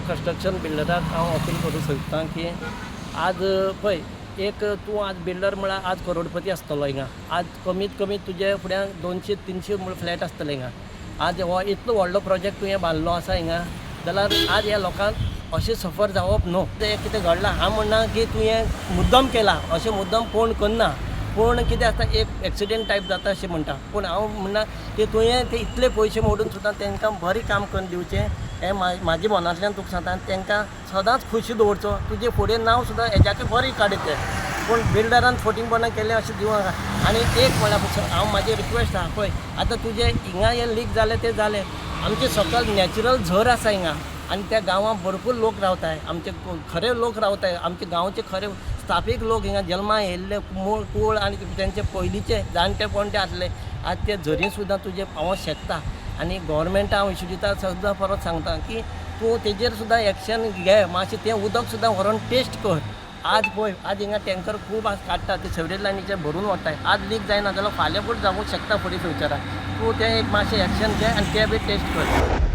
Construction बिल्डराक हांव appeal करूंक सोदतां की आज पळय, एक तूं आज बिल्डर म्हळ्यार आज करोडपती आसतलो हिंगा. आज कमीत कमी तुजे फुड्यान 200-300 फ्लॅट आसतले हिंगा. आज हो इतलो व्हडलो प्रोजेक्ट तुवें बांदलो आसा हिंगा, जाल्यार आज ह्या लोकांक अशें सफर जावप न्हू. तें कितें घडलां, हांव म्हणना की तुवें मुद्दम केलां, अशें मुद्दम कोण करना. पूण कितें आसता, एक एक्सिडेंट टायप जाता अशें म्हणटा. पूण हांव म्हणना की तुवें ते इतले पयशे मोडून सुद्दां तांकां बरें काम करून दिवचें, हें म्हाज्या मनांतल्यान तुका सांगता. आनी तांकां सदांच खुशी दवरचो, तुजें फुडें नांव सुद्दां हेज्याकय बरें काडीत ते. पूण बिल्डरान फटींगपणां केलें अशें दिवं नाका. आनी एक म्हळ्यार हांव म्हाजें रिक्वेस्ट आहा, पळय आतां तुजें हिंगा हें लीक जालें तें जालें, आमचें सकयल नॅचरल झर आसा हिंगा आनी त्या गांवांत भरपूर लोक रावताय, आमचे खरे लोक रावताय, आमचे गांवचे खरे स्थापीक लोक हिंगा जल्मा येयल्ले मूळ कूळ आनी तेंचे पयलींचे जाणटे पणटे आसले, आज ते झरी सुद्दां तुजे पावोंक शकता. आनी गोवोरमेंटा हांव इशू सुद्दां परत सांगता की तूं तेजेर सुद्दां एक्शन घे, मातशें तें उदक सुद्दां व्हरोन टेस्ट कर. आज पळय, आज हिंगा टँकर खूब आज काडटा, ते सिवरेज लायनीचे भरून वताय. आज लीक जायना जाल्यार फाल्यां पूण जावूंक शकता फुडें फ्युचराक. तूं तें एक मातशें एक्शन घे आनी तें बी टेस्ट कर.